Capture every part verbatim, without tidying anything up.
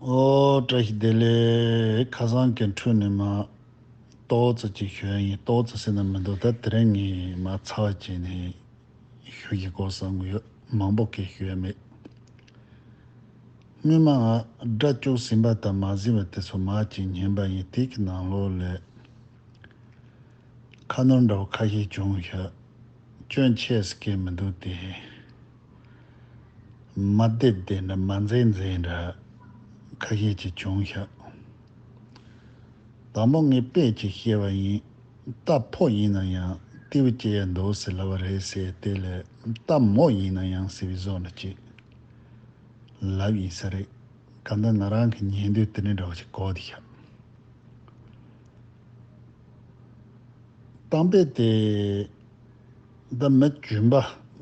ཨོ་བཀྲ་ཤིས་བདེ་ལེགས། ཁ་སང་གི་འཕྲོས་ནས་མ་ཏོག་ཙམ་ཅིག་ཞུ་ཡ་ཡིན། ཏོག་ཙམ་ཟེར་ན་མི་འདུག་ད་དེ་རིང་ངས་མ་ཚར་བ་བྱས་ནས་ཞུ་ཡི་གོ་བསམ་གི་ཡོད། མང་པོ་གི་ཞུ་ཡ་མེད། སྔོན་མ་ང་སྒྲ་བཅུ་ཟིན་པ་དང་མ་ཟིན་པ་དེ་ཚོ་མ་ཅིག་ཉན་པ་ཡིན། དེ་གི་ནང་ལོགས་ལས། ཁ་ནོར་འདྲ་བོ་ཁ་ཤས་བྱུང་ཤག་སྐྱོན་ཆེ་ཟེར་གི་མི་འདུག་སྟེ། མ་བདེ་བདེ་འདྲ་མ་མཛེས་མཛེས་འདྲ་ཁ་ཤས་ཅིག་བྱུང་ཤག་དང་པོ་ངས་དཔེ་ཅིག་བཤད་པ་ཡིན། རྟ་ཕོ་ཡིན་ན་ཡང་རྟེའུ་སྐྱེ་ཡ་འདུག་ཟེར་ལབ་པ་རེད་ཟེར། དེ་ལས་རྟ་མོ་ཡིན་ན་ཡང་ཟེར་བའི་བཟོ་འདྲ་ཅིག་ལབ་ཡིན་ས་རེད། གང་ལྟར་ང་རང་གི་ཉན་དུས་དེ་འདྲ་འདྲ་བོ་ཅིག་གོ་བསྡད་ཤག་གཏམ་དཔེ་དེ་ད་མི་རྒྱུན་པ་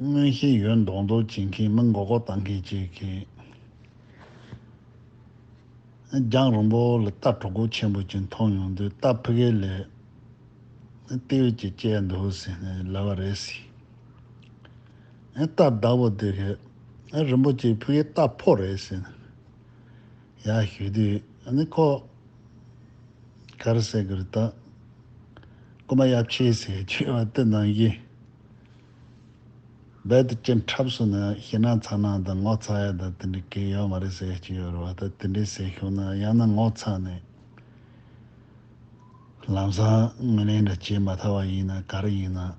མངོན་ཤེས་ཡོད་མདོག་མདོག་བྱེད་མཁན། མི་མགོ་སྐོར་བཏང་མཁན་ཅིག་གིས་རྒྱང་རིང་པོ་ལ་རྟ་གྲོག་མགོ་ཆེན་པོ་ཅིག་མཐོང་ཡོང་དུས། རྟ་ཕ་གི་ལས་རྟེའུ་ཅིག་སྐྱེས་འདུག་ཟེར་ནས་ལབ་པ་རེད་ཟེར། རྟ་བདག་པོ་དེ་གིས་རིན་པོ་ཆེ་ཕ་གི་རྟ་ཕོ་རེད་ཟེར་ནས་ཡར་ཞུས་དུས། ཨ་ནི་ཁོ་ག་རེ་ཟེར་གི་རེད། ད་རྐུན་མ་ཡབ་ཆེན་ཟེར་བྱས་པ་དེ་ནང་བཞིན། རྦད་དེ་སྐྱེ་འཁྲབ་སོང་ན་ཞེད་སྣང་ཚ་སྣང་དང་ངོ་ཚ་ཡ་དང་དེ་འདྲ་གང་ཡོད་མ་རེད་ཟེར་གྱི་ཡོད་རེད་བ། ད་དེ་འདྲ་ཟེར་ཤོར་ན་ཡང་ན་ངོ་ཚ་ནས་ལམ་སང་ངོས་ལེན་འདྲ་བྱེད་མ་ཐུབ་པ་ཡིན་ན། ག་རེ་ཡིན་ན་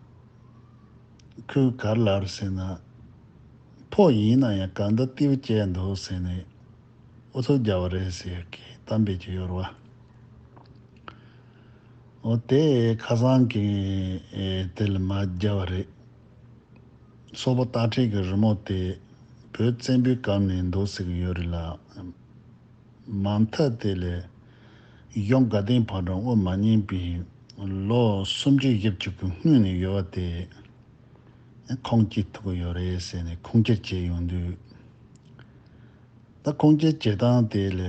ཁོས་ག་རེ་ལབ་རེད་ཟེར་ན། ཕོ་ཡིན་ན་ཡང་གང་ལྟར་རྟེའུ་སྐྱེས་འདུག་ཟེར་ནས་ཨུ་ཚུགས་རྒྱབ་པ་རེད་ཟེར་གི་གཏམ་དཔེ་ཅིག་ཡོད་རེད་བ། འོ་དེ་ཁ་སང་གི་ཨེ་དེ་ལ་མ་རྒྱབ་པ་རེད། སོག་པོ་སྟག་ཁྲིད་ཀྱི་རི་མོ་དེ་བོད་བཙན་པོའི་སྐབས་ནས་འདུག་ཟེར་གི་ཡོད་རེད་ལ། མ་མཐའ་དེ་ལས་གཞུང་དགའ་ལྡན་ཕོ་བྲང་དབུ་མ་བརྙེས་པའི་ལོ་སུམ་ཅུ་བཞི་བཅུ་གི་སྔོན་ནས་ཡོད་པ་དེ་ཁུངས་སྐྱེལ་ཐུབ་ཀྱི་ཡོད་རེད་ཟེར་ནས་ཁུངས་སྐྱེལ་བྱས་ཡོང་དུས། ད་ཁུངས་སྐྱེལ་བྱེད་སྟངས་དེ་ལས་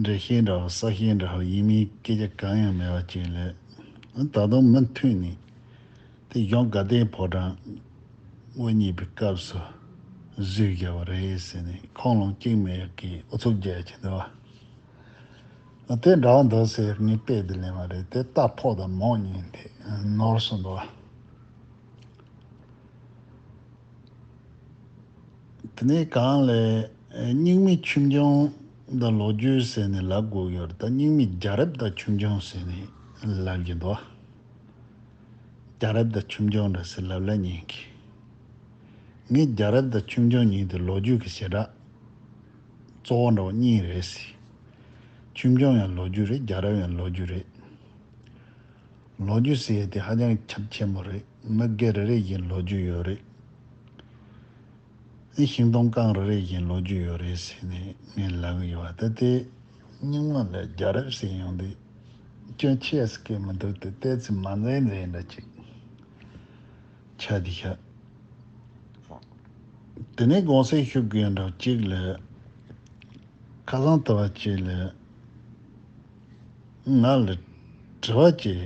འགྲེལ་བཤད་འདྲ་བོ་གསལ་བཤད་འདྲ་བོ་ཡིན་མིན་སྐད་ཆ་གང་ཡང་མེད་པ་ཅིག་ལས། ད་དུང་མུ་མཐུད་ནས་དེ་གཞུང་དགའ་ལྡན་ཕོ་བྲང་དབུ་བརྙེས་པའི་སྐབས་སུ་བཟོས་བཞག་པ་རེད་ཟེར་ནས་ཁུངས་ལུང་གཅིག་མེད་ཀྱི་ཨུ་ཚུགས་རྒྱག་གི་འདུག་བ། དེ་འདྲ་བོ་འདུག་ཟེར། ངས་དཔེ་དེ་ལེན་པ་རེད། དེ་རྟ་ཕོ་དང་མོ་གཉིས་དེ་ནོར་སོང་འདུག་བ། དེ་ནས་གང་ལས་རྙིང་མའི་ཆོས་འབྱུང་དང་ལོ་རྒྱུས་ཟེར་ནས་ལབ་དགོས་ཡོད་རེད། ད་རྙིང་མའི་རྒྱལ་རབས་དང་ཆོས་འབྱུང་ཟེར་ནས་ལབ་ཀྱི་འདུག་རྒྱལ་རབས་དང་ཆོས་འབྱུང་འདྲ་ཟེར་ལབ་ལབ་ཉན་གི། ངས་རྒྱལ་རབས་དང་ཆོས་འབྱུང་གཉིས་དེ་ལོ་རྒྱུས་ཀྱི་བྱེ་བྲག་གཙོ་བོ་འདྲ་བོ་གཉིས་རེད་ཟེར། ཆོས་འབྱུང་ཡང་ལོ་རྒྱུས་རེད། རྒྱལ་རབས་ཡང་ལོ་རྒྱུས་རེད། ལོ་རྒྱུས་ཟེར་ཡས་དེ་ཧ་ཅང་ཁྱབ་ཆེན་པོ་རེད། མི་སྒེར་རེ་རེ་བཞིན་ལོ་རྒྱུས་ཡོད་རེད། ཨེ་ཤིང་སྡོང་རྐང་རེ་རེ་བཞིན་ལོ་རྒྱུས་ཡོད་རེད་ཟེར་ནས་ངས་ལབ་གི་ཡོད་པ། ད་དེ་རྙིང་མ་ལ་རྒྱལ་རབས་ཟེར་ཡོང་དུས་སྐྱོན་ཆེ་ཟེར་གི་མི་འདུག་དེ་ཏོག་ཙམ་མ་མཛེས་མཛེས་འདྲ་ཅིག་ཆགས་བསྡད་ཤག་དེ་ནས་དགོངས་སེལ་ཞུ་དགོས་འདྲ་ཅིག་ལ། ཁ་སང་དུ་བ་ཅིག་ལ་ང་ལ་དྲི་བ་ཅིག་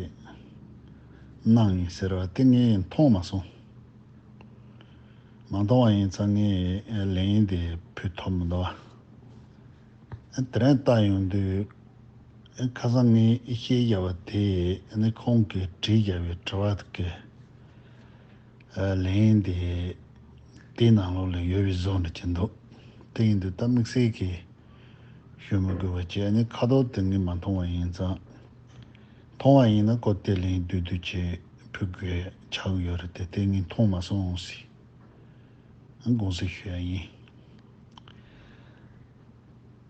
གནང་ཡིན་ཟེར་བ་དེ་ངས་མཐོང་མ་སོང་། མ་མཐོང་བ་ཡིན་ཙང་ངས་ལན་དེ་ཕུལ་ཐུབ་མི་འདུག་བ། དེ་རིང་ལྟ་ཡོང་དུས་ཁ་སང་ངས་བཤད་བཞག་པ་དེ་ནི་ཁོང་གིས་དྲིས་བཞག་པའི་དྲི་བ་གི་ལན་དེ་དེའི་ནང་ལོགས་ལ་ཡོད་པའི་བཟོ་འདྲ་ཅིག་འདུག་དེ་ཡིན་དུས་ད་དམིགས་བསལ་གྱི་ཞུ་མི་དགོས་པ་བྱས། ཨ་ནི་ཁ་ཐོག་དེ་ངས་མ་མཐོང་བ་ཡིན་ཙང་། མཐོང་བ་ཡིན་ན་ཁོ་དེ་ལན་བསྡུས་བསྡུས་བྱས་ཕུལ་དགོས་ཆགས་ཡོད་རེད་དེ། དེ་ངས་མཐོང་མ་སོང་ཟེར་དགོངས་སེལ་ཞུ་ཡ་ཡིན།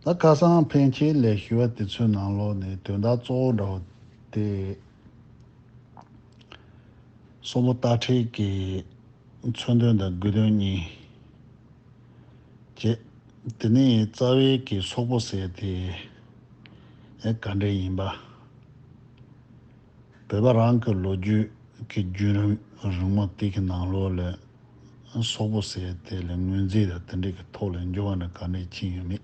ད་ཁ་སང་ཕན་ཆད་ལས་ཞུ་བ་དེ་ཚོའི་ནང་ལོགས་ནས་དོན་དག་གཙོ་བོ་འདྲ་བོ་དེ། སོག་པོ་སྟག་ཁྲིད་ཀྱི་མཚོན་དོན་དང་དགོས་དོན་གཉིས་བྱས། དེ་ནས་རྩ་བའི་གི་སོག་པོ་ཟེར་དེ་ག་འདྲ་ཡིན་པ། བོད་པ་རང་གི་ལོ་རྒྱུས་ཀྱི་བརྒྱུད་རིམ་རིང་མོ་དེ་གི་ནང་ལོགས་ལ་སོག་པོ་ཟེར་དེ་ལ་ངོས་འཛིན་དང་དེ་འདྲའི་གི་ཐོག་ལ་འགྱུར་བ་འདྲ་ག་འདྲ་ཕྱིན་ཡོད་མེད།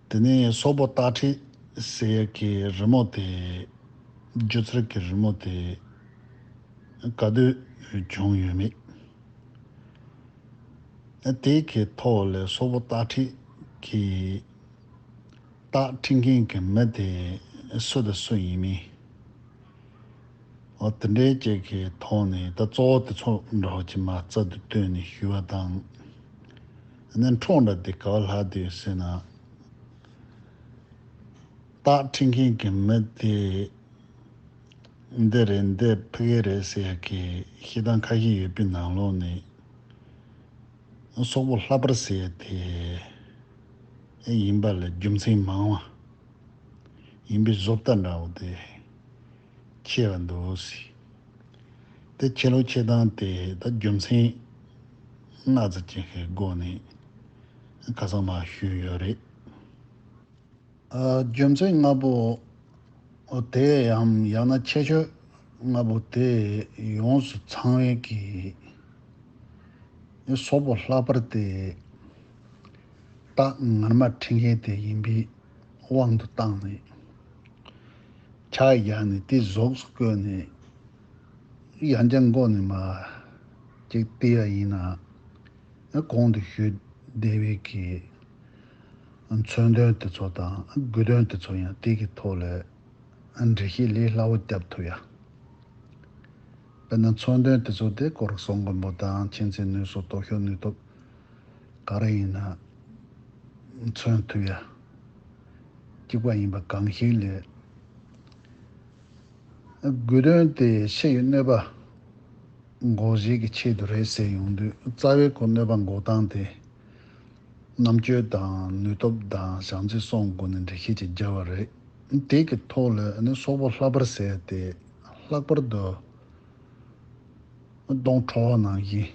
དེ་ནས་སོག་པོ་སྟག་ཁྲིད་ཟེར་ཡ་གི་རི་མོ་དེ། སྒྱུ་རྩལ་གྱི་རི་མོ་དེ་ག་དུས་བྱུང་ཡོད་མེད། དེ་གི་ཐོག་ལ་སོག་པོ་སྟག་ཁྲིད་ཀྱི་སྟག་ཁྲིད་མཁན་གྱི་མི་དེ་སུ་དང་སུ་ཡིན་མིན། འོ་དེ་འདྲའི་ཅིག་གི་ཐོག་ནས་ད་གཙོ་བོ་དེ་ཚོ་འདྲ་བོ་ཅིག་མ་རྩ་དུ་བཏོན་ནས་ཞུས་པ་དང་། ཨ་ནི་འཕྲོ་འདྲ་དེ་ག་པར་ལྷག་བསྡད་ཡོད་ཟེར་ན། སྟག་ཁྲིད་མཁན་གྱི་མི་དེ་འདི་རེད་འདི་ཕ་གི་རེད་ཟེར་ཡག་གི་བཤད་སྟངས་ཁ་ཤས་ཡོད་པའི་ནང་ལོགས་ནས་སོག་པོ་ལྷག་པར་ཟེར་ཡག་དེ་ཡིན་པ་ལ་རྒྱུ་མཚན་མང་བ་ཡིན་པའི་བཟོ་ལྟ་འདྲ་བོ་དེ་ཕྱེ་བ་འདུག་ཟེར། དེ་ཕྱེ་ལུགས་ཕྱེ་སྟངས་དེ་ད་རྒྱུ་མཚན་སྣ་ཚོགས་ཅན་ཞིག་སྒོ་ནས་ཁ་སང་མ་ཞུས་ཡོད་རེད། ཨ། རྒྱུ་མཚན་ལྔ་པོ་དེ་ཡང་ཡང་ན་ཁྱད་ཆོས་ལྔ་པོ་དེ་ཡོངས་སུ་ཚང་བའི་གི་སོག་པོ་ལྷག་པར་དེ་སྟག་ངར་མ་ཁྲིད་མཁན་དེ་ཡིན་པའི་དབང་དུ་བཏང་ནས་ཆ་བཞག་ནས་དེ་གཟུགས་སུ་བཀོད་ནས་ཡང་བསྐྱར་མགོ་ནས་མ་ཅིག་བལྟས་པ་ཡིན་ན། གོང་དུ་ཞུས་བསྡད་པའི་གི་མཚོན་དོན་དེ་ཚོ་དང་དགོས་དོན་དེ་ཚོ་ཡང་དེ་གི་ཐོག་ལ་འགྲེལ་བཤད་ལས་སླ་བོ་བརྒྱབ་ཐུབ་ཡ། དཔེར་ན་མཚོན་དོན་དེ་ཚོ་དེ་ཀོ་རག་སོག་མགོན་པོ་དང་མཁྱེན་བརྩེ་ནུས་སོགས་སྟོབས་ཤུགས་ནུས་སྟོབས་ག་རེ་ཡིན་ན་མཚོན་ཐུབ་ཡ་གཅིག་པ་ཡིན་པ་གང་ཞིག་ལས། དགོས་དོན་དེ་ཕྱི་ཡི་གནོད་པ་འགོག་བྱེད་ཀྱི་ཆེད་དུ་རེད་ཟེར་ཡོང་དུས། རྩ་བའི་ཁོ་གནོད་པ་འགོག་སྟངས་དེ་རྣམ་དཔྱོད་དང་ནུས་སྟོབས་དང་བྱམས་བརྩེ་སོགས་སྒོ་ནས་འགྲེལ་བཤད་ཅིག་བརྒྱབ་པ་རེད། དེ་གི་ཐོག་ལ་ནི་སོག་པོ་ལྷག་པར་ཟེར་དེ་ལྷག་པར་དུ་གདོང་ཁྲོ་བོ་ནང་བཞིན་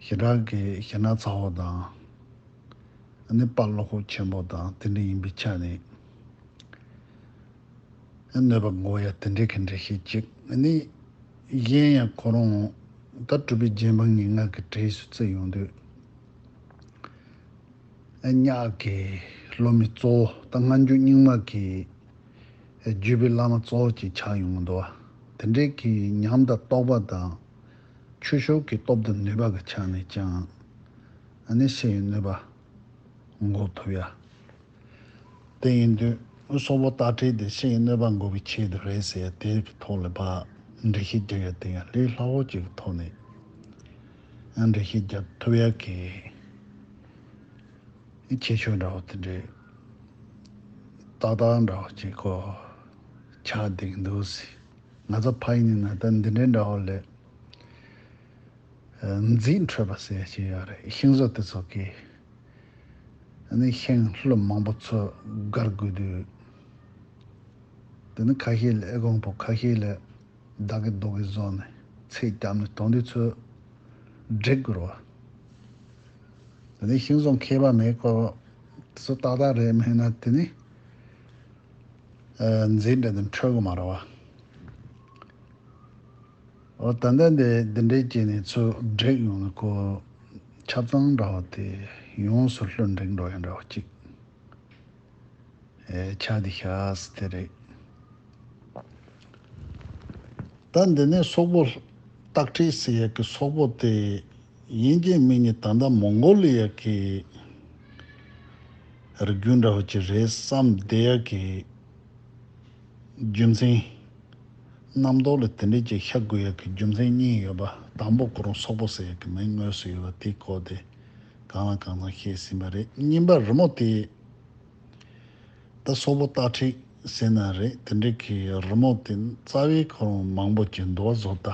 ཞེ་དྲག་གི་ཞེ་ན་ཚ་བོ་དང་ནི་དཔའ་བློ་ཁོག་ཆེན་པོ་དང་དེ་འདྲ་ཡིན་པའི་ཆ་ནས། གནོད་པ་འགོག་ཡ་དེ་འདྲའི་གི་འགྲེལ་བཤད་ཅིག་ནི། གཞན་ཡང་ཁོ་རང་ད་གྲུབ་པའི་རྗེ་འབངས་ངན་སྔགས་ཀྱི་གྲས་སུ་བརྩི་ཡོང་དུས། གཉགས་ཀྱི་སློབ་མའི་གཙོ་བོ་ད་སྔ་འགྱུར་རྙིང་མ་གི་བརྒྱུད་པའི་བླ་མ་གཙོ་བོ་ཅིག་ཆགས་ཡོང་གི་འདུག་བ། དེ་འདྲའི་གི་ཉམས་དང་རྟོགས་པ་དང་ཆོས་ཕྱོགས་ཀྱི་སྟོབས་དང་ནུས་པ་གི་ཆ་ནས་ཀྱང་ནི་ཕྱི་ཡི་གནོད་པ་འགོག་ཐུབ་ཡ། དེ་ཡིན་དུས་སོག་པོ་སྟག་ཁྲིད་དེ་ཕྱི་ཡི་གནོད་པ་འགོག་པའི་ཆེད་དུ་རེད་ཟེར་དེ་གི་ཐོག་ལ་ཕར་འགྲེལ་བཤད་རྒྱག་ཡ་དེ་ཡང་ལས་སླ་བོ་ཅིག་གི་ཐོག་ནས་འགྲེལ་བཤད་རྒྱག་ཐུབ་ཡ་གི་ཁྱད་ཆོས་འདྲ་བོ་དེ་འདྲའི་ཏག་ཏག་འདྲ་བོ་ཅིག་གོ་ཆགས་བསྡད་ཀྱི་འདུག་ཟེར། ང་ཚོ་ཕ་ཡིན་ན་ད་འདི་འདྲའི་འདྲ་བོ་ལས། མཛེས་འཕྲོད་པ་ཟེར་ཞིག་ཡོད་རེད། ཤིང་བཟོ་དེ་ཚོ་གིས་ནི་ཤིང་ལྷུ་མང་པོ་ཚོ་བསྒར་དགོས་དུས། དེ་ནི་ཁ་ཤས་ལ་ཨེ་དགོངས་པོ་ཁ་ཤས་ལ་བདག་གི་རྡོ་གིས་བཟོས་ནས་ཚད་བརྒྱབ་ནས་དོན་དེ་ཚོ་འགྲིག་དགོས་རེད་བ། དེ་ནི་ཤིང་བཟོ་མཁས་པ་མེད་ཀོ། དེ་ཚོ་ཏག་ཏག་རེད་མེད་ན་དེ་ནི་མཛེས་འདྲ་དེ་འཕྲོད་གི་མ་རེད་བ། འོ་ད་ལྟ་འདི་འདི་འདྲའི་བྱས་ནས་ཚུར་བསྒྲིགས་ཡོང་ན་ཁོ་ཆ་ཚང་འདྲ་བ་དེ་ཡོངས་སུ་ལྷུན་འགྲིག་འགྲོ་ཡ་འདྲ་བ་ཅིག་ཨེ་ཆགས་བསྡད་ཤག་ཟེར་དེ་རེད། ད་འདི་ནས་སོག་པོ་སྟག་ཁྲིད་ཟེར་ཡ་གི་སོག་པོ་དེ་ཡིན་གཅིག་མིན་གཉིས་ད་ལྟ་མོང་གོ་ལི་ཡ་གི་རིགས་རྒྱུད་འདྲ་བ་ཅིག་རེད་བསམ་བསྡད་ཡ་གི་རྒྱུ་མཚན། རྣམ་རྟོག་ལ་དེ་འདྲའི་ཅིག་ཤར་དགོས་ཡ་གི་རྒྱུ་མཚན་གཉིས་ཡོད་པ། དང་པོ་ཁོ་རང་སོག་པོ་ཟེར་ཡ་གི་མིང་དངོས་སུ་ཡོད་པ་དེ་གོ་དེ་གང་ལ་གང་འཚམ་ཤེས་ཟིན་པ་རེད། གཉིས་པ་རི་མོ་དེ་ད་སོག་པོ་སྟག་ཁྲིད་ཟེར་ན་རེད། དེ་འདྲའི་གི་རི་མོ་དེ་རྩ་བའི་ཁོ་རང་མང་པོ་ཅིག་འདུག་བཟོ་ལྟ།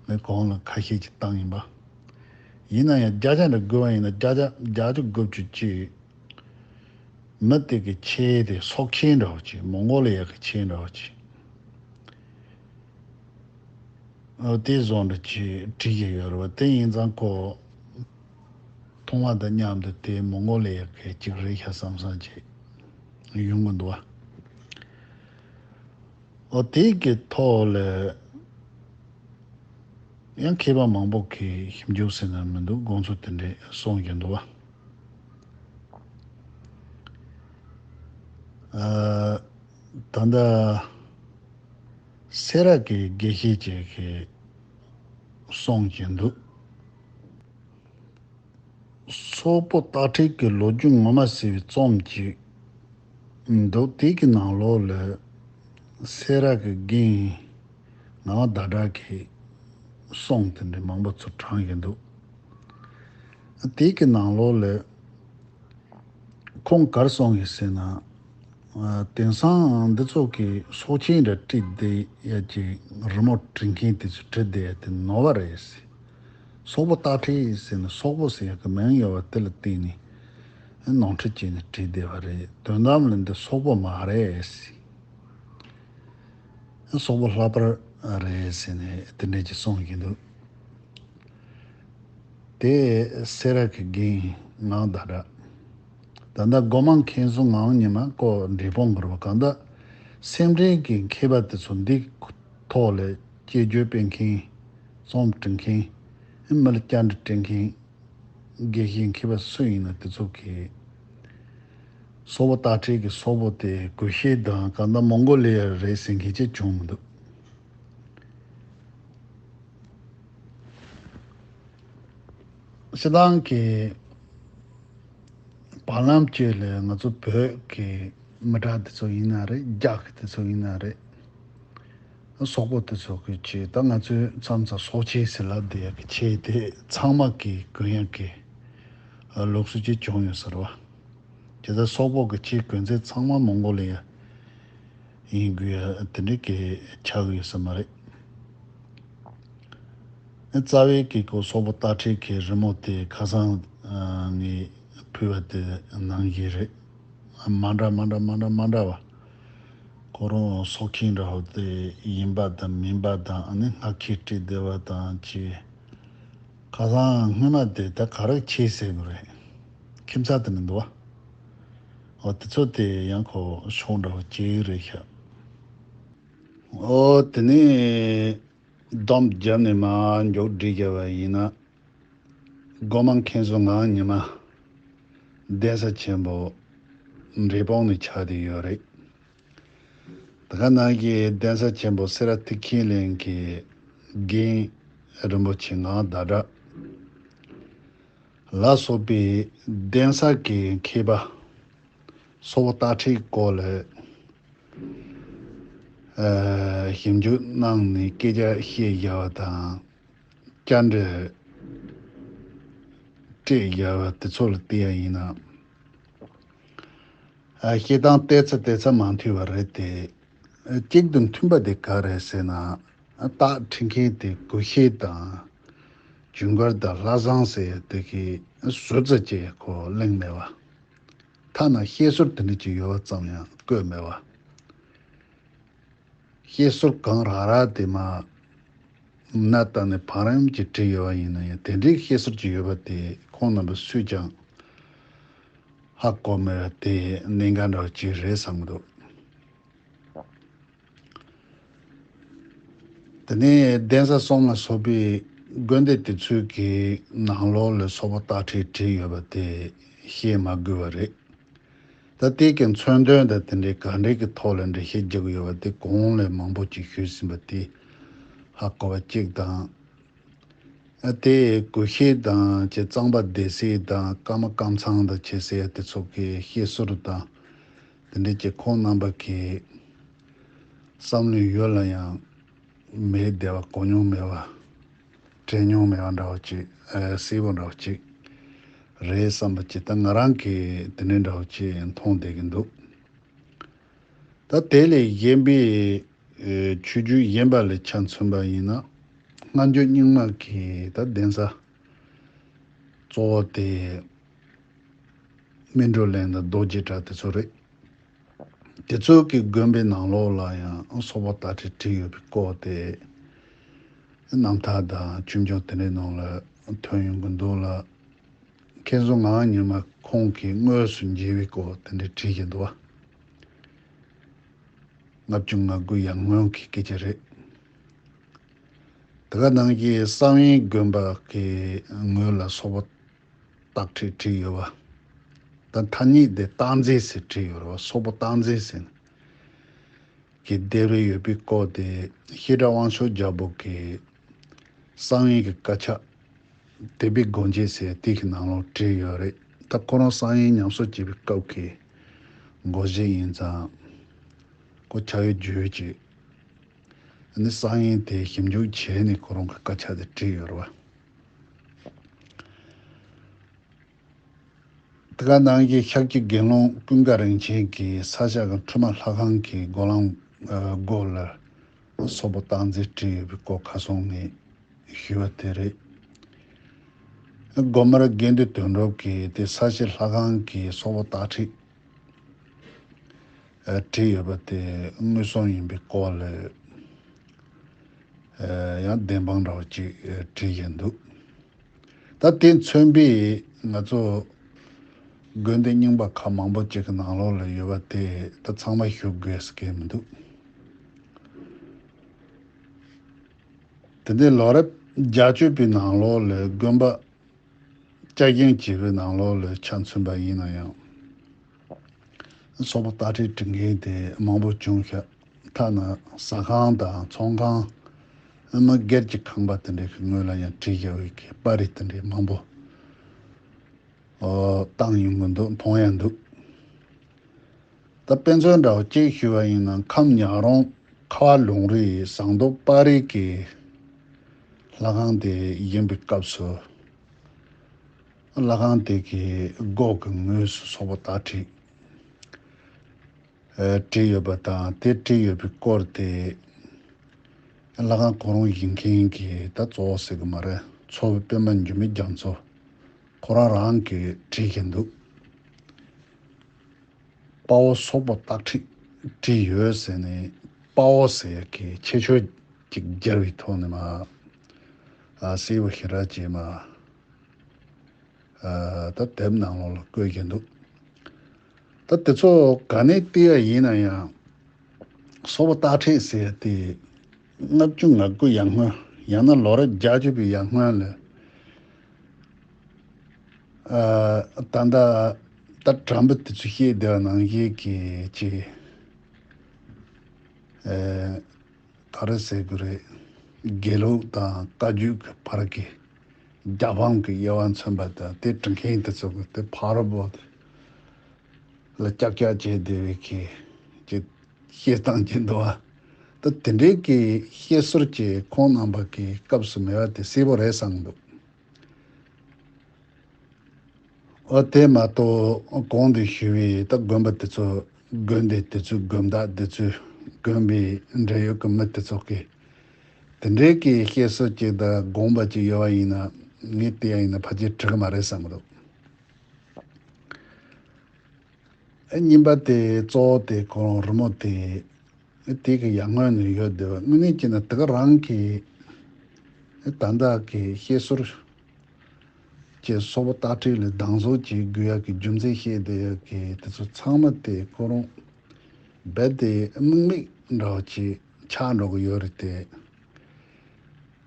ངས་གོང་ལ་ཁ་ཤས་ཅིག་བཏང་ཡིན་པ། ཡིན་ན་ཡང་བརྒྱ་ཆ་འདྲ་བགོས་པ་ཡིན་ན་བརྒྱ་ཆ་བརྒྱད་ཅུ་དགུ་བཅུ་ཅིག་མི་དེ་གི་ཆས་དེ་སོག་ཆས་འདྲ་བོ་ཅིག་མོང་གོ་ལི་ཡ་གི་ཆས་འདྲ་བོ་ཅིག་ཨོ་དེ་བཟོ་འདྲ་ཅིག་བྲིས་ཀྱི་ཡོད་རེད་བ། དེ་ཡིན་ཙང་ཁོ་མཐོང་བ་དང་མཉམ་དུ་དེ་མོང་གོ་ལི་ཡ་གི་ཅིག་རེད་ཤག་བསམ་བསམ་ཅིག་ཡོང་གི་འདུག་བ། ཨོ་དེ་གི་ཐོག་ལ་ཡང་མཁས་པ་མང་པོ་གིས་ཞིབ་འཇུག་ཟེར་ན་མི་འདུག་དགོངས་ཚུལ་དེ་འདྲས་གསུངས་ཀྱི་འདུག་བ། ཨ། ད་ལྟ་སེ་ར་གི་དགེ་བཤེས་ཅིག་གིས་གསུངས་ཀྱི་འདུག་སོག་པོ་སྟག་ཁྲིད་ཀྱི་ལོ་རྒྱུས་ངོ་མ་ཟེར་བའི་རྩོམ་ཅིག་འདུག་དེ་གི་ནང་ལོགས་ལ་སེ་ར་གི་རྒན་ངག་དག་གྲགས་ཀྱི་གསུང་དེ་འདྲ་མང་པོ་ཚུར་དྲངས་ཡོད་འདུག་དེ་གི་ནང་ལོགས་ལ་ཁོང་ག་རེ་གསུང་ཡོད་ཟེར་ན། ཨ། དེང་སང་འདི་ཚོ་གི་སོག་ཆེན་འདྲ་བྲིས་བསྡད་ཡ་གི་རི་མོ་བྲིས་མཁན་དེ་ཚོ་བྲིས་བསྡད་ཡ་དེ་ནོར་བ་རེད་ཟེར། སོག་པོ་སྟག་ཁྲིད་ཟེར་ན་སོག་པོ་ཟེར་ཡ་གི་མིང་ཡོད་པ་དེ་ལ་བརྟེན་ནས་ནོར་འཁྲུལ་བྱས་ནས་བྲིས་བསྡད་པ་རེད། དོན་དམ་ལ་འདི་སོག་པོ་མ་རེད་ཟེར། སོག་པོ་ལྷག་པར་རེད་ཟེར་ནས་དེ་འདྲ་ཅིག་གསུངས་ཡིན་འདུག་དེ་སེ་ར་གི་རྒན་ངག་དག་གྲགས། ད་ལྟ་སྒོ་མང་མཁན་ཟུར་ངག་དབང་ཉི་མ་ཁོ་འབྲས་སྤུངས་གི་རེད་པ། གང་ལྟར་སེམས་ཅན་གྱི་མཁས་པ་དེ་ཚོ་འདི་ཐོག་ལ་དཔྱད་བརྗོད་སྤེལ་མཁན། རྩོམ་འབྲི་མཁན། མི་ལ་བཅར་འདྲི་སྤྲད་མཁན། དགེ་བཤེས་མཁས་པ་སུ་ཡིན་ན་དེ་ཚོ་གིས་སོག་པོ་སྟག་ཁྲིད་ཀྱི་སོག་པོ་དེ་གུ་ཤྲི་དང་གང་ལྟར་མོང་གོ་ལི་ཡ་རེད་ཟེར་མཁན་ཅིག་བྱུང་མི་འདུག་སྤྱིར་བཏང་གི་བར་ལམ་བཅས་ལ་ང་ཚོ་བོད་ཀྱི་མི་དྲག་དེ་ཚོ་ཡིན་ན་རེད། རྒྱ་གི་དེ་ཚོ་ཡིན་ན་རེད། སོག་པོ་དེ་ཚོ་གི་ཆེད་ད་ང་ཚོའི་མཚམས་མཚམས་སོག་ཆེན་ཟེར་ལབ་བསྡད་ཡ་གི་ཆེད་དེ་ཚང་མ་གི་གུ་ཡངས་ཀྱི་ལུགས་སྲོལ་ཅིག་བྱུང་ཡོད་ཟེར་བ། དེ་ལྟར་སོག་པོ་གི་ཆེད་གོས་ཚད་ཚང་མ་མོང་གོ་ལི་ཡ་ཡིན་དགོས་ཡ་དེ་འདྲ་གི་ཆགས་ཡོད་ས་མ་རེད། རྩ་བའི་གི་ཁོ་སོག་པོ་སྟག་ཁྲིད་ཀྱི་རི་མོ་དེ་ཁ་སང་ངས་ཕུལ་བ་དེ་ནང་བཞིན་རེད། མ་འདྲ་མ་འདྲ་མ་འདྲ་མ་འདྲ་བ། ཁོ་རང་སོག་ཁྱིམ་འདྲ་བོ་དེ་ཡིན་པ་དང་མིན་པ་དང་། ཨ་ནི་སྔགས་ཁྱི་བྲིས་བསྡད་པ་དང་བཅས། ཁ་སང་སྔོན་མ་དེ་ད་ག་རེ་བྱས་ཟེར་དགོས་རེད། ཁྱིམ་ཚང་དེ་ནས་འདུག་བ། འོ་དེ་ཚོ་དེ་ཡང་ཁོ་ཤོག་འདྲ་བོ་བྱས་ཡོད་རེད་ཤག་འོ་དེ་ནས་སྡོམ་བརྒྱབ་ནས་མར་མཇུག་སྒྲིལ་བརྒྱབ་པ་ཡིན་ན། སྒོ་མང་མཁན་ཟུར་ངག་དབང་ཉི་མ་གདན་ས་ཆེན་པོ་འབྲས་སྤུངས་ནས་ཆགས་བསྡད་ཡོད་རེད། ད་ག་ནང་གི་གདན་ས་ཆེན་པོ་སེ་ར་ཐེག་ཆེན་གླིང་གི་རྒན་རིན་པོ་ཆེ་ངག་དག་གྲགས་ལ་སོགས་པའི་གདན་ས་གི་མཁས་པ་སོག་པོ་སྟག་ཁྲིད་སྐོར་ལ་ཨ་ཞིབ་འཇུག་གནང་ནས་སྐད་ཆ་བཤད་བཞག་པ་དང་། བཅར་འདྲི་སྤྲད་བཞག་པ་དེ་ཚོ་ལ་བལྟས་ཡ་ཡིན་ན། ཨ་བཤད་སྟངས་བལྟས་ཚེ་བལྟས་ཚེ་མ་མཐུན་པ་རེད་དེ། ཨ་གཅིག་ཏུ་མཐུན་པ་དེ་ག་རེད་ཟེར་ན། ཨ་སྟག་ཁྲིད་མཁན་དེ་གུ་ཤྲི་དང་ཇུན་གར་དང་ལྷ་བཟང་ཟེར་ཡ་དེ་གི་ཟུར་ཙམ་ཅིག་ཁོ་གླེང་མེད་པ། ཐ་ན་བཤད་སྲོལ་དེ་འདྲ་ཅིག་ཡོད་པ་ཙམ་ཡང་བཀོད་མེད་པ། བཤད་སྲོལ་གང་རག་རག་དེ་མར་ནང་བཏང་ནས་བང་རིམ་གྱིས་བྲིས་ཡོད་པ་ཡིན་ན་ཡང་། དེ་འདྲའི་བཤད་སྲོལ་ཅིག་ཡོད་པ་དེ་ཁོང་རྣམ་པ་སུས་ཀྱང་ཧ་གོ་མེད་པ་དེ་གནད་འགག་འདྲ་བོ་ཅིག་རེད་བསམ་གྱི་འདུག་དེ་ནས་གདན་ས་གསུམ་ལ་སོགས་པའི་དགོན་སྡེ་དེ་ཚོའི་གི་ནང་ལོགས་ལ་སོག་པོ་སྟག་ཁྲིད་བྲིས་ཡོད་པ་དེ་བཤད་མ་དགོས་པ་རེད། ད་ལྟའི་གི་མཚོན་དོན་དང་དེ་འདྲའི་ག་འདྲའི་གི་ཐོག་ལ་འགྲེལ་བཤད་རྒྱག་གི་ཡོད་པ་དེ་གོང་ལ་མང་པོ་ཅིག་ཞུས་ཟིན་པ་དེ་ཧ་གོ་བ་གཅིག་དང་། ཨ་དེ་གུ་ཤྲི་དང་བཅས་གཙང་པ་སྡེ་སྲིད་དང་ཀརྨ་ཀམ་ཚང་དང་བཅས་ཟེར་ཡ་དེ་ཚོ་གི་བཤད་སྲོལ་དང་དེ་འདྲའི་གི་ཁོང་རྣམ་པ་གི་བསམ་བློའི་ཡུལ་ལ་ཡང་མེད་བསྡད་པ། གོ་མྱོང་མེད་པ། དྲན་མྱོང་མེད་པ་འདྲ་བོ་ཅིག་ཨ་གསལ་པོ་འདྲ་བོ་ཅིག་རེད་བསམ་པ་ཅིག་ད་ང་རང་གིས་དེ་འདྲའི་འདྲ་བོ་ཅིག་མཐོང་བསྡད་ཀྱི་འདུག་ད་དེ་ལས་གཞན་པའི་ཨ་ཆོས་བརྒྱུད་གཞན་པ་ལ་ཆ་མཚོན་པ་ཡིན་ན། སྔ་འགྱུར་རྙིང་མ་གི་ད་གདན་ས་གཙོ་བོ་དེ་སྨིན་གྲོལ་གླིང་དང་རྡོ་རྗེ་བྲག་དེ་ཚོ་རེད། དེ་ཚོ་གི་དགོན་པའི་ནང་ལོགས་ལ་ཡང་སོག་པོ་སྟག་ཁྲིད་བྲིས་ཡོད་པའི་སྐོར་དེ་རྣམ་ཐར་དང་ཆོས་འབྱུང་དེ་འདྲའི་ནང་ལ་ཐོན་ཡོང་གི་འདུག་ལ། མཁན་ཟུར་ངག་དབང་ཉི་མ་ཁོང་གིས་དངོས་སུ་མཇལ་བའི་སྐོར་དེ་འདྲ་བྲིས་བཞིན་འདུག་བ། ལྔ་བཅུ་ང་དགུ་ཡར་སྔོན་གྱི་སྐད་ཆ་རེད། དེ་ག་ནང་གི་གསང་བའི་དགོན་པ་གི་ངོས་ལ་སོག་པོ་སྟག་ཁྲིད་བྲིས་ཡོད་པ། ད་ཐ་སྙད་དེ་སྟག་མཛེས་ཟེར་བྲིས་ཡོད་རེད་བ། སོག་པོ་སྟག་མཛེས་ཟེར་ནས་གི་སྡེབ་རེ་ཡོད་པའི་སྐོར་དེ་བཤད་སྒྲ་དབང་ཕྱུག་རྒྱལ་པོ་གི་གསང་བའི་གི་དཀར་ཆག་ དད་པའི་སྒོ་འབྱེད་ཟེར་དེ་གི་ནང་ལོགས་བྲིས་ཡོད་རེད། ད་ཁོ་རང་གསང་ཡིན་ཉམས་གསོ་བྱེད་པའི་སྐབས་ཀྱི་སྒོ་འབྱེད་ཡིན་ཙང་། ཁོ་ཆ་ཡོད་རྒྱུས་ཡོད་ཀྱི། ནི་གསང་ཡིན་དེ་ཞིབ་འཇུག་བྱས་ནས་ཁོ་རང་གི་སྐད་ཆ་དེ་བྲིས་ཡོད་རེད་བ། དེ་ག་ནང་གི་ཤཱཀྱའི་དགེ་སློང་ཀུན་དགའ་རིན་ཆེན་གྱིས་ས་སྐྱ་གི་ཁྲོས་མ་ལྷ་ཁང་གི་སྒོ་ལམ་སྒོ་ལ་སོག་པོ་སྟག་འཛིན་བྲིས་ཡོད་པའི་སྐོར་ཁ་སང་ངས་ཞུས་པ་དེ་རེད། དགོན་པར་དགེ་འདུན་དོན་གྲུབ་ཀྱིས་དེ་ས་སྐྱ་ལྷ་ཁང་གི་སོག་པོ་སྟག་ཁྲིད་བྲིས་ཡོད་པ་དེ་དངོས་སུ་ཡིན་པའི་སྐོར་ལ་ཡང་བདེན་དཔང་འདྲ་བོ་ཅིག་བྲིས་བཞིན་འདུག་ད་དེ་མཚོན་པའི་ང་ཚོ་དགོན་སྡེ་རྙིང་པ་ཁག་མང་པོ་ཅིག་གི་ནང་ལོགས་ལ་ཡོད་པ་དེ་ད་ཚང་མ་ཞུ་དགོས་ཀྱི་མི་འདུག་དེ་ནས་ལོ་རབས་བརྒྱད་ཅུ་པའི་ནང་ལོགས་ལ་དགོན་པ་བསྐྱར་བཞེངས་བྱས་པའི་ནང་ལོགས་ལ་ཆ་མཚོན་པ་ཡིན་ན་ཡང་། སོག་པོ་སྟག་ཁྲིད་བྲིས་མཁན་དེ་མང་པོ་བྱུང་ཤག་ཐ་ན་ཟ་ཁང་དང་ཚོང་ཁང་། མི་སྒེར་གྱི་ཁང་པ་དེ་འདྲའི་གི་ངོས་ལ་ཡང་བྲིས་བཞག་པའི་གི་པར་རིས་དེ་འདྲའི་མང་པོ་ཨོ་བཏང་ཡོང་གི་འདུག་མཐོང་ཡ་འདུག་ད་དཔེ་མཚོན་འདྲ་བོ་གཅིག་ཞུས་པ་ཡིན་ན་ཁམས་ཉག་རོང་ཁ་བ་ལུང་རིགས་ཟངས་མདོག་དཔལ་རི་གི་ལྷ་ཁང་དེ་ཡིན་པའི་སྐབས་སུ། ལྷ་ཁང་དེ་གི་སྒོ་གི་ངོས་སུ་སོག་པོ་སྟག་ཁྲིད་བྲིས་ཡོད་པ་དང་དེ་བྲིས་ཡོད་པའི་སྐོར་དེ་ལྷ་ཁང་ཁོ་རང་ཡིན་མཁན་གྱི་ད་གཙོ་བོ་ཟེར་གི་མ་རེད། མཚོ་བོད་པད་མ་འགྱུར་མེད་རྒྱ་མཚོ་ཁོ་རང་རང་གིས་བྲིས་ཀྱི་འདུག་དཔའ་བོ་སོག་པོ་སྟག་ཁྲིད་བྲིས་ཡོད་ཟེར་ནས་དཔའ་བོ་ཟེར་ཡག་གི་ཁྱད་ཆོས་ཅིག་སྦྱར་བའི་ཐོག་ནས་མ་ཨ་སྲས་པོ་ཤེས་རབ་ཅེས་མ་ཨ་ད་དེབ་ནང་ལོགས་ལ་བཀོད་ཀྱི་འདུག་ད་དེ་ཚོ་ག་ནས་བལྟས་ཡ་ཡིན་ན་ཡང་སོག་པོ་སྟག་ཁྲིད་ཟེར་ཡ་དེ་ལྔ་བཅུ་ང་དགུ་ཡར་སྔོན་ཡང་ན་ལོ་རབས་བརྒྱད་ཅུ་པའི་ཡར་སྔོན་ལ། ཨ་ད་ལྟ་ད་དྲ་འབུ་དེ་ཚོ་བཤད་བསྡད་པ་ནང་བཞིན་གྱི་ཅིག་ཨ་ག་རེ་ཟེར་དགོས་རེད། དགེ་ལུགས་དང་བཀའ་བརྒྱུད་ཀྱི་བར་གྱི་རྒྱལ་ཕམ་གྱི་དབྱེ་བ་མཚོན་པ་དང་དེ་འབྲི་མཁན་དེ་ཚོ་གི་དེ་ཕ་རོལ་པོ་ལ་ཀྱག་ཀྱག་བྱས་བསྡད་པའི་གི་ཅིག་བཤད་སྟངས་ཀྱི་འདུག་བ། ད་དེ་འདྲའི་གི་བཤད་སྲོལ་གྱི་ཁོང་རྣམ་པ་གི་སྐབས་སུ་མེད་པ་དེ་གསལ་པོ་རེད་བསམ་གྱི་འདུག་ཨོ་དེ་མ་གཏོགས་གོང་དུ་ཞུས་པའི་ད་དགོན་པ་དེ་ཚོ་དགོན་སྡེ་དེ་ཚོའི་དགོན་བདག་དེ་ཚོའི་དགོན་པའི་འབྲེལ་ཡོད་ཀྱི་མི་དེ་ཚོ་གིས་དེ་འདྲའི་གི་བཤད་སྲོལ་ཅིག་དང་དགོངས་པ་ཅིག་ཡོད་པ་ཡིན་ན་ངས་བལྟས་ཡ་ཡིན་ན་ཕལ་ཆེར་འགྲིག་གི་མ་རེད་བསམ་གྱི་འདུག་ཨེ་གཉིས་པ་དེ་གཙོ་བོ་དེ་ཁོ་རང་རི་མོ་དེ་དེ་གི་ཡར་སྔོན་ནས་ཡོད་བསྡད་པ་དངོས་གནས་བྱས་ན་དེ་ག་རང་གི་ཨེ་ད་ལྟ་གི་བཤད་སྲོལ་གྱི་སོག་པོ་སྟག་ཁྲིད་ལ་སྡང་ཟུག་བྱེད་དགོས་ཡ་གི་རྒྱུ་མཚན་བཤད་བསྡད་ཡ་གི་དེ་ཚོ་ཚང་མ་དེ་ཁོ་རང་རྦད་དེ་དམིགས་མེད་འདྲ་བོ་ཅིག་ཆགས་འགྲོ་གི་ཡོད་རེད་དེ།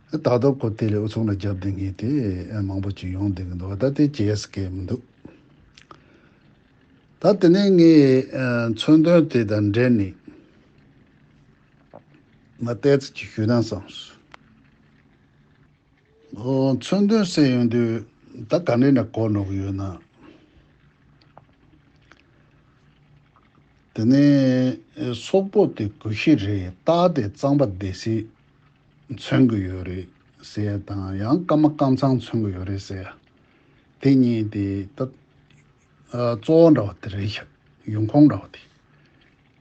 ད་དུང་ཁོ་དེ་ལས་འུ་ཚང་ལ་རྒྱབ་བསྡད་མཁན་དེ་མང་པོ་ཅིག་ཡོང་བསྡད་ཀྱི་འདུག་ད་དེ་བྱས་སྐད་མི་འདུག་ད་དེ་ནས་ངས་ཨ་མཚོན་དོན་དེ་དང་འབྲེལ་ནས་ང་ཏོག་ཙམ་ཅིག་ཞུས་ན་བསམས་སོང་། ཨོ་མཚོན་དོན་ཟེར་ཡོང་དུས་ད་ག་འདྲས་ནས་གོ་འགྲོ་གི་ཡོད་ན། དེ་ནས་སོག་པོ་དེ་གུ་ཤྲི་རེད། སྟག་དེ་གཙང་པ་སྡེ་སྲིད་མཚོན་གྱི་ཡོད་རེད་ཟེར་ཡ་དང་ཡང་ཀརྨ་ཀམ་ཚང་མཚོན་གྱི་ཡོད་རེད་ཟེར་ཡ། དེ་གཉིས་དེ་ད་ཨ་གཙོ་བོ་འདྲ་བ་དེ་རེད་ཤག་ཡོང་ཁུངས་འདྲ་བ་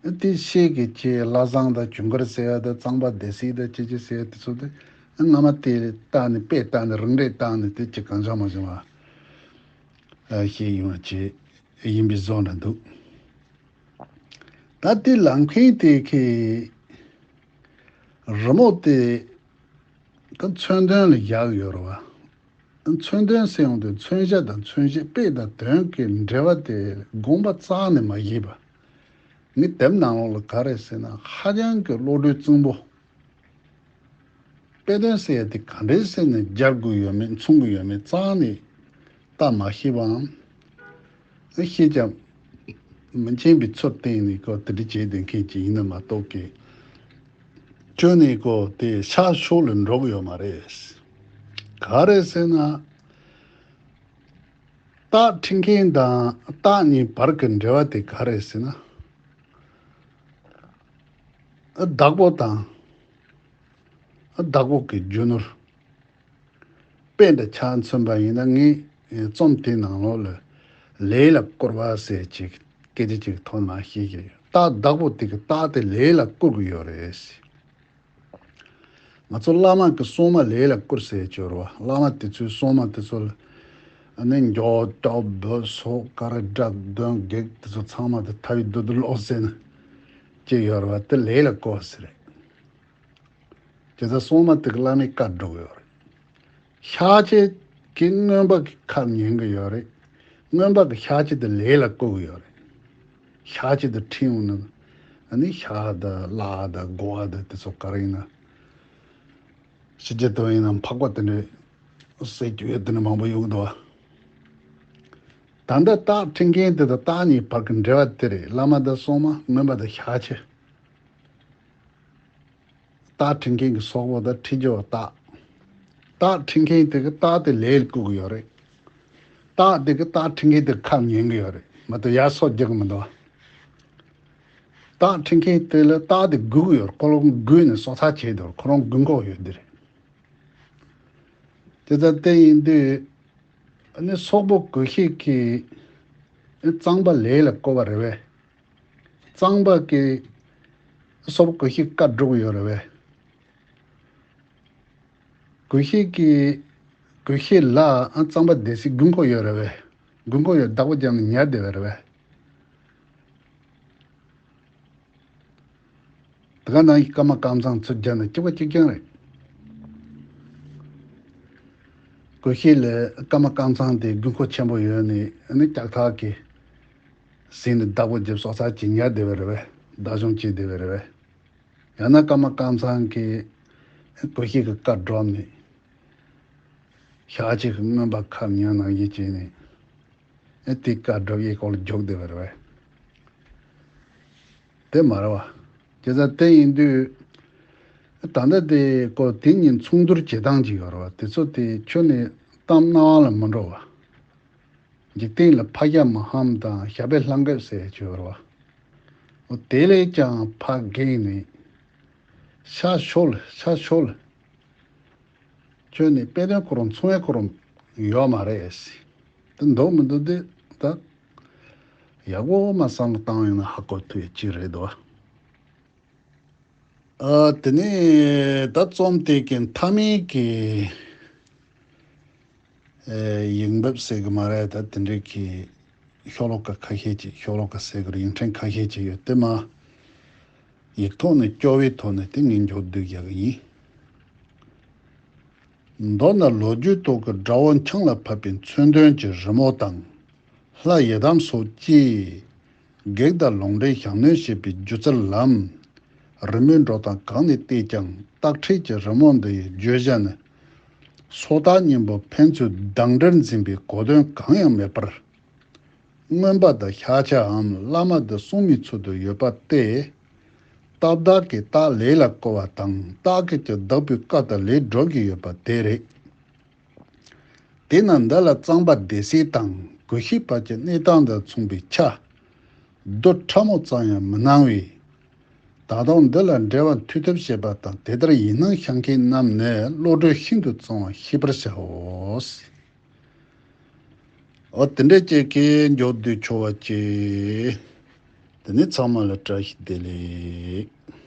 དེ། དེ་ཤེས་ཀྱི་ཆེད་བླ་བཟང་དང་ཇུན་གར་ཟེར་ཡ་དང་གཙང་པ་སྡེ་སྲིད་དང་ཅི་ཅི་ཟེར་ཡ་དེ་ཚོ་དེ་སྔ་མ་དེ་བལྟས་ནས་དཔེ་བལྟས་ནས་རིགས་འགྲེ་བཏང་ནས་དེ་ཅི་གང་བྱུང་མ་བྱུང་བ་ཤེས་ཡོང་བ་ཅིག་ཡིན་པའི་བཟོ་འདྲ་འདུག་ད་དེ་ལམ་མཁན་དེ་གི་རི་མོ་དེ་ད་མཚོན་དོན་ལ་བཞག་ཡོད་རེད་བ། མཚོན་དོན་ཟེར་ཡོང་དུས་མཚོན་བྱ་དང་མཚོན་བྱེད་དཔེ་དང་དོན་གྱི་འབྲེལ་བ་དེ་དགོངས་པ་རྩ་ནས་མ་བཞེས་པ། ངས་དེབ་ནང་ལོགས་ལ་ག་རེ་ཟེར་ན་ཧ་ཅང་གི་བློ་གྲོས་རྩིང་པོ། དཔེ་དོན་ཟེར་ཡ་དེ་ག་འདྲས་ཟེར་ནས་སྦྱར་དགོས་ཡོད་མེད་མཚུངས་དགོས་ཡོད་མེད་རྩ་ནས་ལྟ་མ་ཤེས་པའམ། ཤེས་ཀྱང་མི་མཁྱེན་པའི་ཚུལ་བསྟན་ནས་ཁོ་དེ་འདྲ་བྱས་བསྡད་མཁན་ཅིག་ཡིན་ན་མ་གཏོགས་ཀྱི། ཁྱོན་ནས་ཁོ་དེ་ཤག་ཤོག་ལ་འགྲོ་གི་ཡོད་མ་རེད། ག་རེ་ཟེར་ན། རྟགས་འཁྲི་མཁན་དང་རྟགས་གཉིས་བར་གྱི་འབྲེལ་བ་དེ་ག་རེ་ཟེར་ན། བདག་པོ་དང་། བདག་པོ་གི་རྒྱུ་ནོར། དཔེ་འདི་ཆ་མཚོན་པ་ཡིན་ན། ངས་རྩོམ་དེའི་ནང་ལོགས་ལ་ལས་ལ་བསྐུར་བ་ཟེར་ཅིག་སྐད་ཆ་ཅིག་ཐོག་མར་བཤད་ཀྱི་ཡོད། རྟགས་བདག་པོ་དེ་གི་རྟགས་དེ་ལས་ལ་བསྐུར་གྱི་ཡོད་རེད་ཟེར། ང་ཚོ་བླ་མ་གི་སྲུང་མ་ལས་ལ་བསྐུར་ཟེར་གྱི་ཡོད་རེད་བ། བླ་མ་དེ་ཚོའི་སྲུང་མ་དེ་ཚོ་ལ་ཨ་ནི་མགྱོགས་སྐྱོབ་འབོད་སོགས་ག་རེ་དགྲ་གདོན་བགེགས་དེ་ཚོ་ཚང་མ་དེ་ཐ་བའི་རྡུལ་དུ་རློག་ཟེར་ནས་ཅིག་ཡོད་རེད་བ། དེ་ལས་ལ་བསྐུར་བ་ཟེར་རེད། དེ་ཚོ་སྲུང་མ་དེ་གི་བླ་མའི་བཀའ་སྒྲུབ་ཡོད་རེད། ཤཱཀྱ་གི་རྔོན་པ་གི་ཁ་ཉན་གི་ཡོད་རེད། རྔོན་པ་གི་ཤཱཀྱ་དེ་ལས་ལ་བསྐུར་གི་ཡོད་རེད། ཤཱཀྱ་དེ་ཁྲིད་འོང་ན། ཨ་ནི་ཤ་དང་ལྷ་དང་དགོ་བ་དང་དེ་ཚོ་ག་རེ་ཡིན་ན། ཕྱི་རྒྱལ་དུ་ཡིན་ན་འཕགས་པ་དེ་འདྲའི་ཟས་སྐྱོ་བའི་དེ་འདྲ་མང་པོ་ཡོང་གི་འདུག་བ། ད་ལྟ་རྟགས་འཁྲི་མཁན་དེ་དང་རྟགས་གཉིས་བར་གྱི་འབྲེལ་བ་དེ་རེད། བླ་མ་དང་སྲུང་མ། རྔོན་པ་དང་ཤཱཀྱ། རྟགས་འཁྲི་མཁན་གྱི་སོག་པོ་དང་འཁྲི་རྒྱུ་བ་རྟགས། རྟགས་འཁྲི་མཁན་དེ་གི་རྟགས་དེ་ལས་བསྐུར་གི་ཡོད་རེད། རྟགས་དེ་གི་རྟགས་འཁྲི་མཁན་དེ་ཁ་ཉན་གི་ཡོད་རེད་མ་གཏོགས་ཡར་སོ་རྒྱག་གི་མི་འདུག་བ། རྟགས་འཁྲི་མཁན་དེ་ལ་རྟགས་དེ་སྒུག་གི་ཡོད་རེད། ཁོ་རང་སྒུག་ནས་སོ་ཚ་བྱས་འདུག་ཁོ་རང་སྒུག་འགོག་ཡོད་འདི་རེད། དེ་ལྟར་དེ་ཡིན་དུས་ཨ་ནི་སོག་པོ་གུ་ཤྲི་གིས་གཙང་པ་ལས་ལ་བསྐུར་བ་རེད་བས། གཙང་པ་གི་སོག་པོ་གུ་ཤྲི་བཀའ་སྒྲུབ་ཡོད་རེད་བས། གུ་ཤྲི་གི་གུ་ཤྲི་ལ་གཙང་པ་སྡེ་སྲིད་དགུན་ཁོག་ཡོད་རེད་བས། དགུན་ཁོག་ཡོད་བདག་པོ་རྒྱབ་ནས་ཉལ་བསྡད་པ་རེད་བས། དེ་ག་ནང་བཞིན་ཀརྨ་ཀམ་ཚང་ཚུར་རྒྱབ་ནས་གཅིག་པ་གཅིག་རྐྱང་རེད། གུ་ཤྲི་ལ་ཀརྨ་ཀམ་ཚང་དེ་དགུན་ཁོག་ཆེན་པོ་ཡོད་ནི་ཨ་ནི་ལྕགས་ཐག་གིས་ཟིན་ནས་བདག་པོ་རྒྱབ་སོ་ཚ་གྱིས་ཉལ་བསྡད་པ་རེད་བས། བདག་སྐྱོང་བྱས་བསྡད་པ་རེད་བས། ཡང་ན་ཀརྨ་ཀམ་ཚང་གིས་གུ་ཤྲི་གི་བཀའ་སྒྲུབ་ནས་ཤཱཀྱ་གི་རྔོན་པ་ཁ་ཉན་ནང་བཞིན་བྱས་ནས་ཨེ་དེ་བཀའ་སྒྲུབ་ཡས་སྐོར་ལ་རྒྱུགས་བསྡད་པ་རེད་བས། དེ་མ་རེད་བ། དེ་ཙང་དེ་ཡིན་དུས་ད་ལྟ་དེ་ཀོ་དེ་གཉིས་མཚུངས་བསྡུར་བྱེད་སྟངས་ཅིག་ཡོད་རེད་བ། དེ་ཚོ་དེ་ཁྱོན་ནས་གཏམ་རྣ་བ་ལ་མི་འགྲོ་བ། འཇིག་རྟེན་ལ་ཕ་ཞྭ་མི་ཕམ་དང་ཞྭ་བས་ལྷ་འགབ་ཟེར་ཡ་ཅིག་ཡོད་རེད་བ། འོ་དེ་ལས་ཀྱང་ཕར་འགེངས་ནས་ཤ་ཤོར་ཤ་ཤོར། ཁྱོད་ནི་དཔེ་དོན་ཁོ་རང་མཚུངས་ཡ་ཁོ་རང་ཡོད་མ་རེད་ཟེར། དེ་འདུག་མི་འདུག་དེ་ད་ཡག་པོ་མ་བསམ་བློ་བཏང་ཡོང་ན་ཧ་གོ་ཐུབ་ཡ་ཅིག་རེད་འདུག་ཨ་དེ་ནས་ད་རྩོམ་དེ་གི་མཐའ་མའི་གི་ཨེ་ཡིག་འབེབས་ཟེར་གི་མ་རེད། ད་དེ་འདྲའི་གི་ཤོ་ལོ་ཀ་ཁ་ཤས་ཅིག་ཤོ་ལོ་ཀ་ཟེར་གི་རེད། ཡིག་ཕྲེང་ཁ་ཤས་ཅིག་ཡོད། དེ་མ་ཡིག་ཐོག་ནས་སྐྱོར་བའི་ཐོག་ནས་དེ་ངས་མཇུག་བསྡུ་རྒྱག་གི་ཡིན། མདོར་ན་ལོ་རྒྱུས་ཐོག་གི་དགྲ་བོ་འཆང་ལ་ཕབ་པའི་མཚོན་དོན་གྱི་རི་མོ་དང་། ལྷ་ཡི་དམ་སོགས་ཀྱིས་བགེགས་དང་ལོག་འདྲེན་ཞག་གནོན་བྱེད་པའི་སྒྱུ་རྩལ་ལམ། རི་མོའི་འགྲོ་སྟངས་གང་ནས་བལྟས་ཀྱང་རྟགས་ཁྲིད་ཀྱི་རི་མོ་འདི་ཡི་བརྗོད་བྱ་ནི། སོ་ཐར་གཉེན་པོ་ཕན་ཚུན་སྡང་འབྲེལ་འཛིན་པའི་གོ་དོན་གང་ཡང་མེད་པར། རྔོན་པ་དང་ཤཱཀྱའམ་བླ་མ་དང་སྲུང་མའི་ཚུལ་དུ་ཡོད་པ་སྟེ། རྟགས་བདག་གིས་རྟགས་ལས་ལ་བསྐུར་བ་དང་། རྟགས་ཀྱིས་ཀྱང་བདག་པོའི་བཀའ་དང་ལས་སྒྲུབ་ཀྱི་ཡོད་པ་དེ་རེད། དེས་ན་འདི་ལ་གཙང་པ་སྡེ་སྲིད་དང་གུ་ཤྲི་བར་གྱི་གནས་སྟངས་དང་མཚུངས་པའི་ཆ་བསྡུ་ཕྲ་མོ་ཙམ་ཡང་མི་སྣང་བས། ད་དུང་འདི་ལ་འགྲེལ་བ་མཐུད་ཐབས་བྱེད་པ་དང་དེ་ལྟར་ཡིན་སྣང་ཤར་མཁན་རྣམས་ནི་བློ་གྲོས་ཤིན་ཏུ་གཙང་བ་ཤེས་པར་བྱའོ། འོ་དེ་འདྲ་ཅིག་གིས་མཇུག་བསྡུས་ཆོག་པ་ཅིག་དེ་ནས་ཚང་མ་ལ་བཀྲ་ཤིས་བདེ་ལེགས།